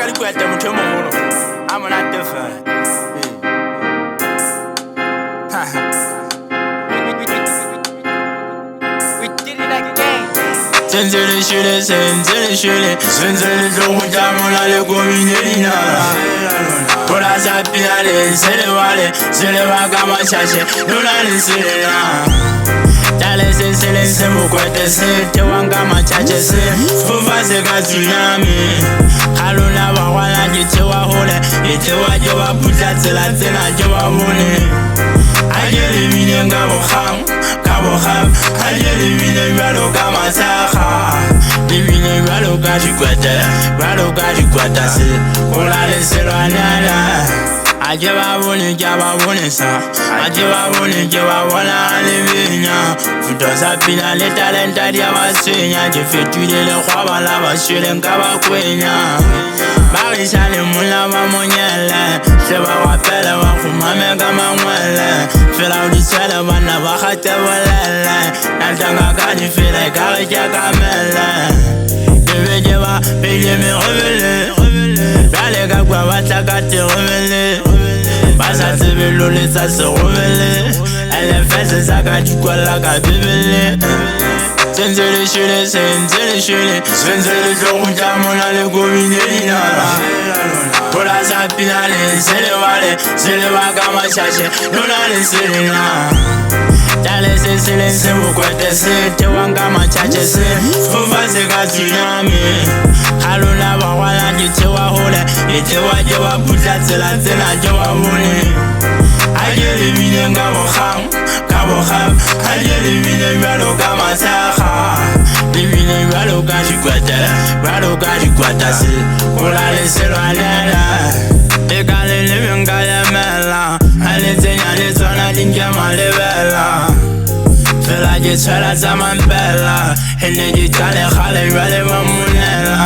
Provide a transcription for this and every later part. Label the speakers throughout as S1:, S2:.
S1: ka dikwete motho e moholo a monate fela.
S2: We did it again.
S1: Sentse le shwele, sentse le shwele, sentse le tlo kgutla mola le komile dinala. Pola sa pina le se le wale, se le ba ka matšatši, lona le sela. Tale se se le se mokwete se tewang ka matšatši se fofa se ka tsunami. Ga lona ba rwala ke thewa hole, ke thewa ke ba putla tsela tsena ke ba bone. Ha ke le bineng ka bokgang, ka bokgang, ha ke le bineng jwalo ka masakga. Le bineng jwalo ka dikwete, jwalo ka dikweta se hola le selwanana. Ha ke ba bone ke a ba bonesa, ha ke ba bone ke ba bona le bina. Futo sa pina le talenta di a ba tshwenya, ke fetohile lekgwaba la ba shweleng ka ba kwenya. Baagisane mola ba monyele, hle ba rapele ba kgumame ka mangwele. Fela o di tshwele banna ba kgate bolele, natanga ka di fela ekare ke a kamele. Ke be ke ba beile merebele, bjale ka kwa ba tla ka teremele. Ba sa tsebe lole tsa serobele, LFS sa ka di kwalla ka Bibele. Sentse le shwele, sentse le shwele, sentse le tlo kgutla mola le komile dinala. Pola sa pina le se le wale, se le ba ka matšatši, lona le sela. Tale se se le se mokwete se tewang ka matšatši se fofa se ka tsunami. Ga lona ba rwala ke thewa hole, ke thewa ke ba putla tsela tsena ke ba bone. Ha ke le bineng ka bokgang, ka bokgang, ha ke le bineng jwalo ka masakga. Le bineng jwalo ka dikwete, jwalo ka dikweta se hola le selwanela. E ka le leme nka lemela, ha le tsenya le tsona di nke malebela. Fela ke tshwela tsa mampela, e ne ke qale kgale jwale ba monela.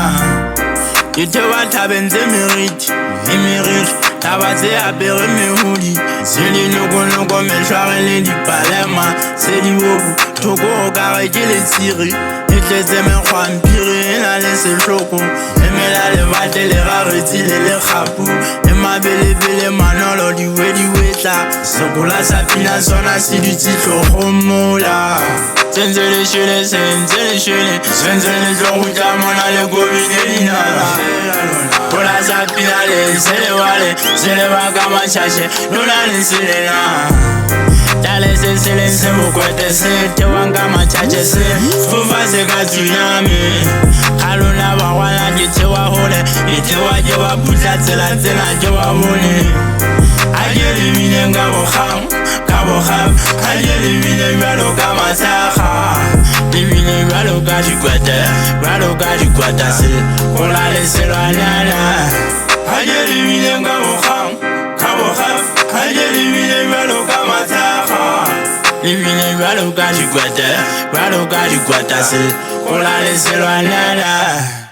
S1: Ke theoha thabeng tse meriti, le meriri, thaba tse apere mehodi, se dinokonoko mehlware le dipalema, se dibobu thoko o ka re ke letsiri. E tletse mekgwamphiri e na le sehloko, e mela lebate le raretsi le lekgapu, e mabelebele manolo diwediwetla, sekola sa pina sona se dutse tlhogomola. Sentse le shwele, sentse le shwele, sentse le tlo kgutla mola le komile dinala. Pola sa pina le se le wale, se le ba ka matšatši, lona le sela. Tale se se le se mokwete se tewang ka matšatši se fofa se ka tsunami. Ga lona ba rwala ke thewa hole, ke thewa ke ba putla tsela tsena ke ba bone. Ha ke le bineng ka bokgang, ka bokgang, ha ke le bineng jwalo ka masakga. Le bineng jwalo ka dikwete, jwalo ka dikweta se hola le selwanana. Ha ke le bineng ka bokgang, ka bokgang, ha ke le bineng jwalo ka masakga. Le bineng jwalo ka dikwete, jwalo ka dikweta se hola le selwanana.